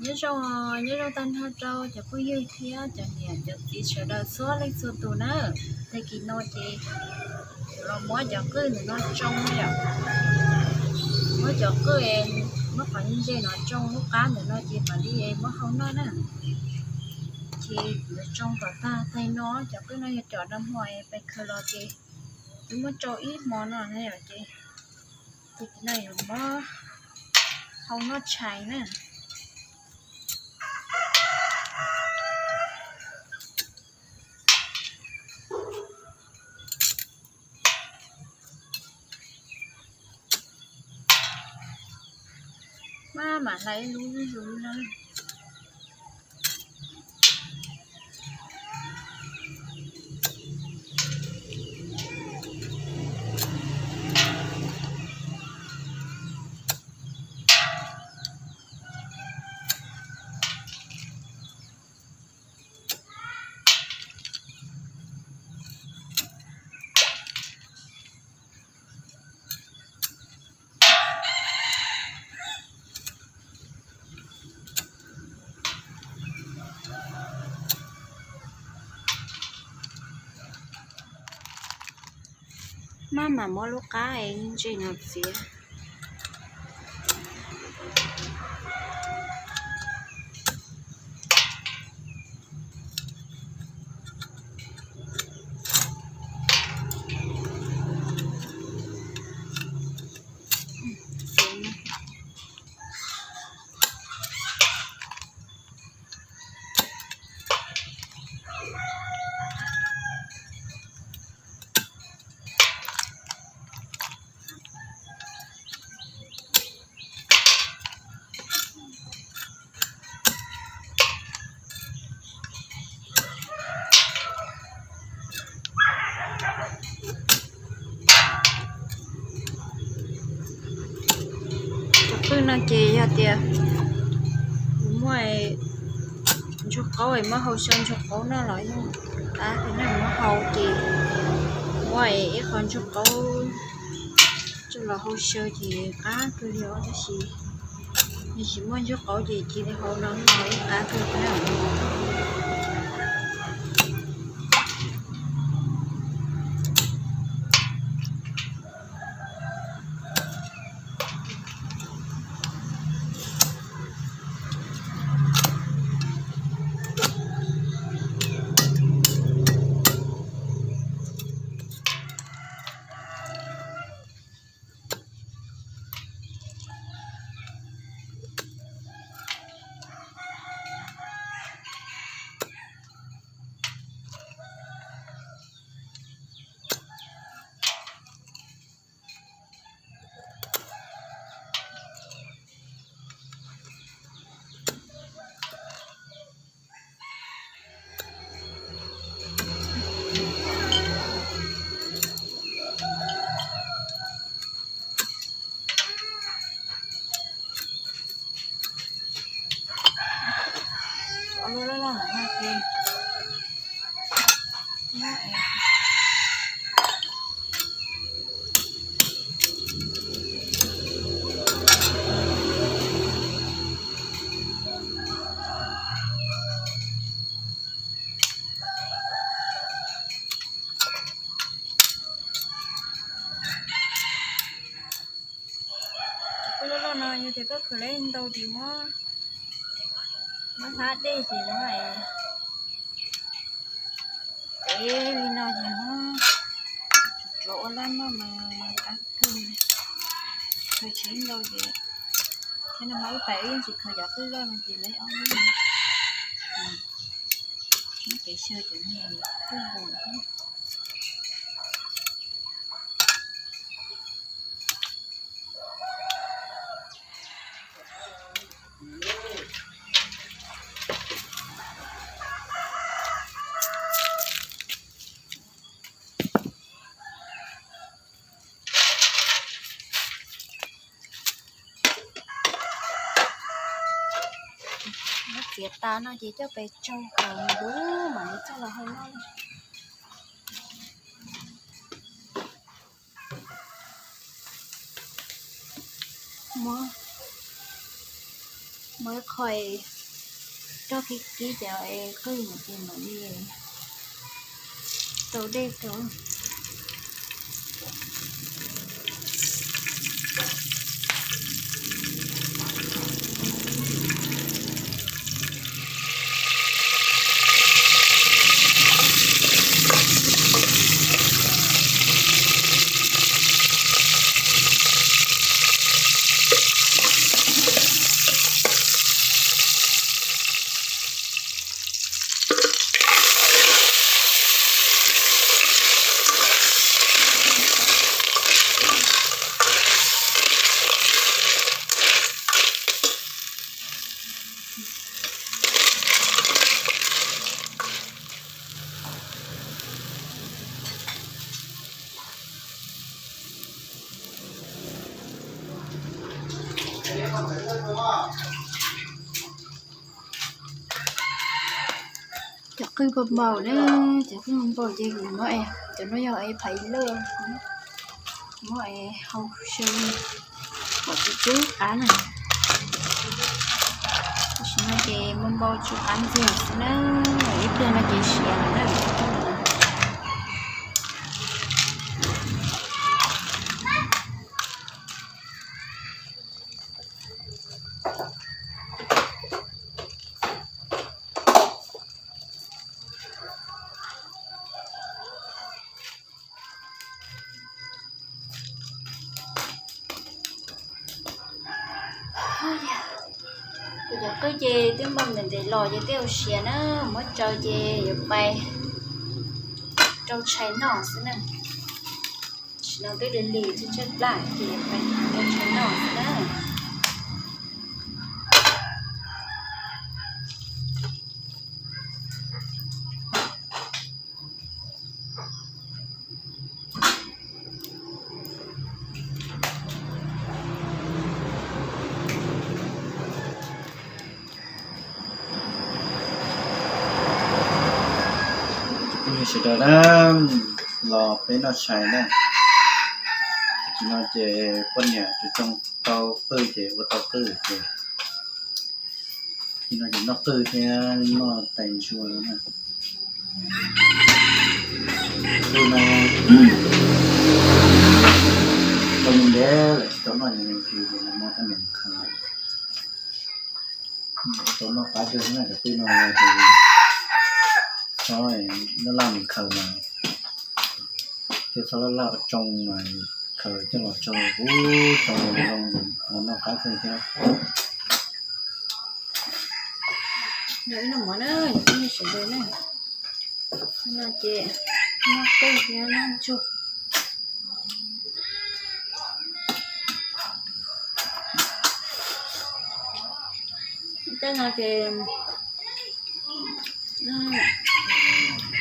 Nyob zoo, nyob zoo tag nrho rau cov phooj ywg thiab cov niam cov txiv sawv daws txhua leej txhua tus na. Tag kis no ces los muab cov qwj ntawm no tsoo na yom. Muab cov qwj, muab qhov ntse no tsoo lub qab ntawm no ces mam li muab hau noj na. Ces kuv yuav tsoo kom tag tag no, cov qwj no yog cov nag hmo peb khaws los ces twb muab tsoo ib hmo no na yom, ces, ces no yuav muab hau noj tshais na. Maj mam hlais ib lub zuj zus na. Maj mam muab lub qab ntse no txiav. Cov qwj no ces yog tias muaj ntsuag qaub es muab hau xyaw ntsuag qaub noj los yeej qab kawg na, muab hau ces muab ib qho ntsuag qaub coj los hau xyaw ces qab kawg li os. Tab sis yog tsis muaj ntsuag qaub ces cia li hau no los yeej qab kawg na. Cov qwj loj loj no yog tias koj khaws lawm ntau ces muab, muab hlab dej ces muab es tev li no ces muab tsuav ua laj noj mas qab kawg. Khaws tsis ntau ces thiab no mas ib pais wb yeej tsis khaws cov qwj loj no ces lawv ob lub no. Muab kev xyaw cov niag qwj nkaus thiab. Muab txiav tas no ces coj pes tsau kom ntuv mam li coj los hau noj. Muab, muab ib qho Rau kib kib cov es qwj mus ces mam li tau dej rau. Cov qwj npau npaum na, cov qwj npau npaum ces kuv muab es, cov no yog es phaiv lawj, muab es hau sw kom tsis tsw qab na. Tam sim no ces npau npau tsw qab ntxiag xwb na, ib pliag no ces siav lawm na. Kuv cov qwj ces twb npau ntev ntev los ces twb ua siav na, muab tsaws ces yuav pais rau tshais noj xwb na. Tam sim no twb lig lig tshaib tshaib plab ces yuav pais rau tshais noj xwb na. Sawv daws na, los peb noj tshais na. Tam sim no ces poj niam tus tsoo tau qwj ces ua tau qwj ces, tam sim no ces noj qwj thiab noj tais ntsuag no na. Qwj no tau ntev lawm tsis tau noj, yog nws kis ces nws muaj teeb meem khaws. Tau noj qab kawg na, cov qwj no ces txhob laj laj mus khaws mas, thiab txhob laj laj tsoo mas, khaws coj los tsoo huv tsoo zoo, noj qab kawg thiab. Yog ib noj mov na, yog ib sawv daws na, no ces noj qwj thiab noj ntsuag. Tej no ces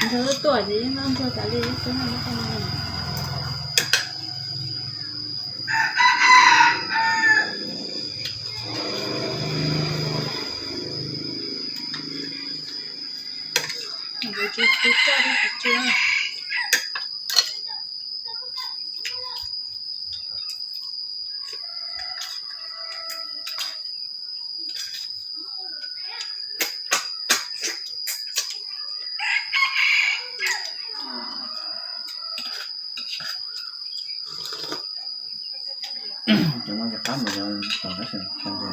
ntsuag tuaj ces yeej noj ntsuag tas li xwb na, tej no. Kuv tsis tsis tso rau kuv tsis. Cov no yog qab mus yog tom qab sawv ntsees.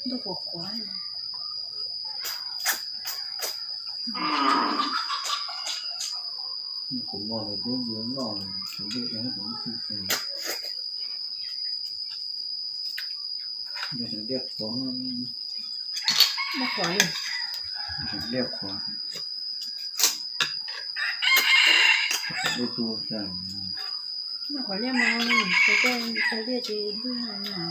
Ntuj qhuav qhuav. Kuv muag los peb yuav noj, kuv ntuj ev kuv ib txhij ces. Liaj qhuav, liaj qhuav, liaj tu, liaj mas, liaj ces liaj no.